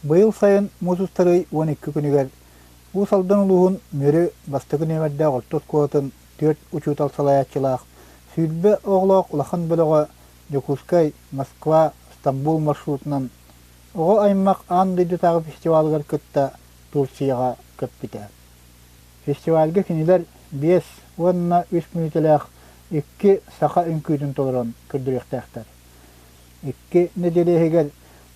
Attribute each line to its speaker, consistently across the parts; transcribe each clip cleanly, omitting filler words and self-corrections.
Speaker 1: Быйыл сайын муус устар ый 12 күнүгэр Уус Алдан улууһун Мүрү бастакы нүөмэрдээх орто оскуолатын түөрт учуутал салайааччылаах 20 оҕолоох улахан бөлөҕө Дьокуускай, Москва, Стамбул маршрутунан оҕо аймах аан дойдутааҕы фестивалыгар кытта Турцияҕа көппүтэ. Фестивальга кинилэр 5 уонна 3 мүнүүтэлээх икки саха үҥкүүтүн толорон көрдөрүөхтээхтэр. Икки нэдиэлэ иһигэр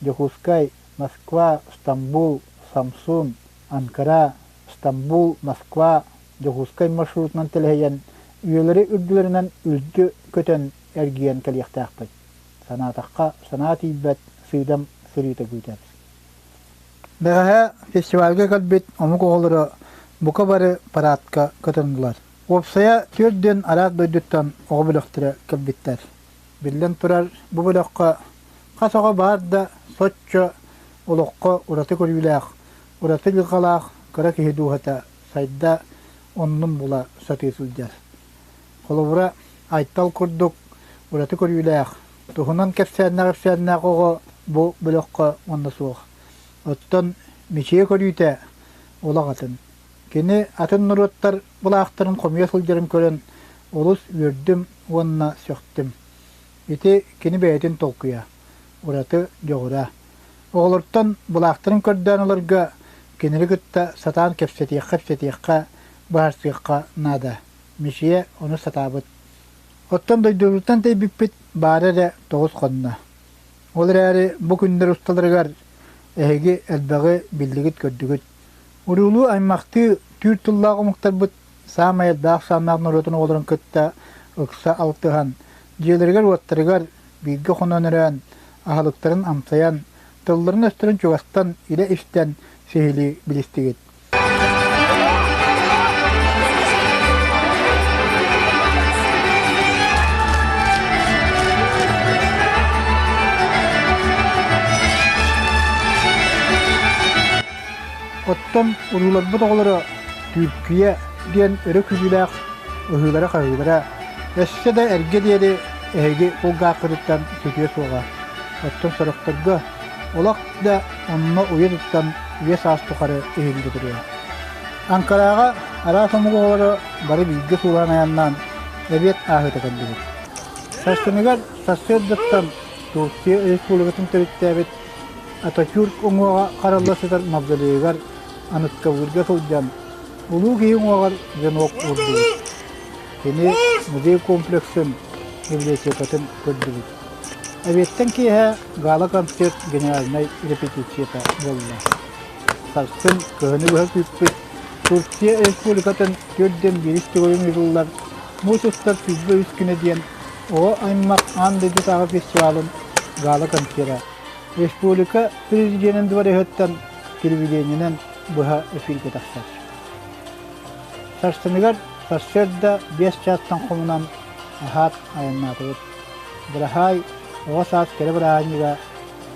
Speaker 1: Дьокуускай, Москва, Стамбул, Самсун, Анкара, Стамбул, Москва, Дьокуускай маршрутунан тэлэһийэн, үйэлэри үрдүлэринэн үлтү көтөн эргийэн кэлиэхтээхпит. Санаатахха, санаа тиийбэт сыыдам сырыыта күүтэр. Бэҕэһээ фестивальга кэлбит омук оҕолоро бука бары параадка кытыннылар. Уопсайа түөрт диэн араас дойдуттан оҕо бөлөхтөрө кэлбиттэр. Биллэн турар, бу бөлөххө хас оҕо баар да соччо олоххо ураты көрүүлээх, ураты дьылҕалаах кыра киһи дууһата сайда, оннун була сатыы сылдьар. Холобура, Айтал курдук ураты көрүүлээх, туһунан кэпсээннээх-ипсээннээх оҕо бу бөлөххө уонна суох. Оттон Мичийэ көрүүтэ олох атын. Кини атын норуоттар былаахтарын хомуйа сылдьарын көрөн олус үөрдүм уонна сөхтүм. Ити кини бэйэтин толкуйа, ураты дьоҕура. Оҕолортон былаахтарын көрдөөн ыларга кинини кытта сатаан кэпсэтиэххэ-ипсэтиэххэ, быһаарсыахха наада. Мичийэ ону сатаабыт. Оттон дойдубутуттан тэйбиппит баара эрэ тоҕус хонно. Ол эрээри бу күннэр усталарыгар эһиги элбэҕи биллигит-көрдүгүт. Уруулуу-аймахтыы түүр тыллаах омуктарбыт саамай элбэх ахсааннаах норуотун оҕолорун кытта ыкса алтыһан, дьиэлэригэр-уоттарыгар бииргэ хонон-өрөөн, аһылыктарын амсайан, тылларын-өстөрүн чугастан илэ истэн сиһилии билистигит. Оттон урууларбыт оҕолоро Түүркүйэ диэн өрө күүрүүлээх ыһыылара-хаһыылара өссө да эргэ диэри эһиги кулгааххытыттан сүтүө суоҕа. Оттон сорохторго олох да онно уйа туттан үйэ саас тухары иһиллэ туруо. Анкараҕа араас омук оҕолоро бары бииргэ суулаан айаннаан эбиэт ааһыыта кэллибит. Сарсыныгар сарсыардаттан Турция Республикатын төрүттээбит Ататюрк уҥуоҕа харалла сытар мавзолейыгар Аныткабыырга сылдьан улуу киһи уҥуоҕар венок уурдубут. Кини музей комплексын библиотекатын көрдүбүт. Эбиэттэн киэһэ гала-концерт генеральнай репетицията буолла. Сарсын кыһыны быһа күүппүт Турция Республикатын төрдүн биирис төгүлүн ыытыллар Муус устар 23 күнэ диэн оҕо аймах аан дойдутааҕы фестивалын гала-концера республика президенин двореһыттан телевидениенэн быһа эфиргэ тахсар. Сарсыныгар сарсыарда 5 чаастан хомунан аһаат айаннаатыбыт. Быраһаай оҕо саас кэрэ бырааһынньыга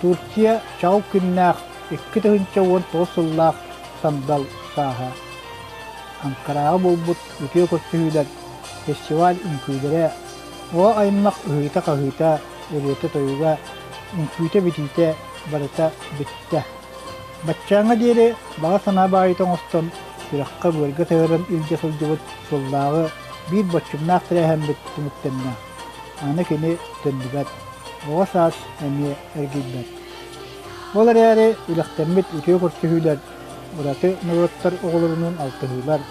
Speaker 1: Турция чаҕыл күннээх 2019 сыллаах сандал сааһа. Анкараҕа буолбут үтүө көрсүһүүлэр, фестиваль үҥкүүлэрэ, оҕо аймах ыһыыта-хаһыыта, ырыата-тойуга, үҥкүүтэ-битиитэ барыта бүттэ. Баччааҥҥа диэри баҕа санаа баайыта оҥостон, сүрэххэ-быарга сыһыаран илдьэ сылдьыбыт сыллааҕы биир боччумнаах тэрээһиммит түмүктэннэ. Аны кини төннүбэт, оҕо саас эмиэ эргийбэт. Ол эрээри үлэхтэммит үтүө көрсүһүүлэр, ураты норуоттар оҕолорунуун алтыһыылар,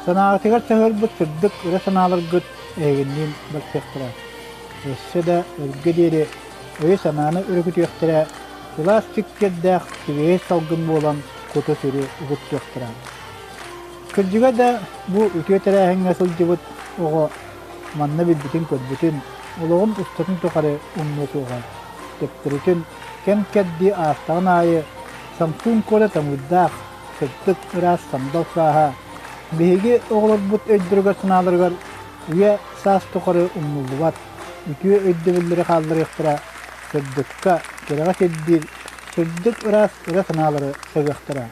Speaker 1: санааҕытыгар саһыарбыт сырдык ыра санааларгыт эһигинниин барсыахтара. Өссө да өргө диэри өйү-санааны өрүкүтүөхтэрэ, сылаас сиккиэрдээх сибиэһэй салгын буолан куту-сүрү угуттуохтара. Кырдьыга да, бу үтүө тэрээһиҥҥэ сылдьыбыт оҕо манна билбитин-көрбүтүн олоҕун устатын тухары умнуо суоҕа. Төттөрүтүн кэм-кэрдии аастаҕын аайы Самсун куорат амыырдаах, сырдык ыраас сандал сааһа биһиги оҕолорбут өйдөрүгэр-санааларыгар үйэ саас тухары умнуллубат үтүө өйдөбүллэри хаалларыахтара, сырдыкка, кэрэҕэ сирдиир сырдык ыраас ыра санаалары саҕыахтара.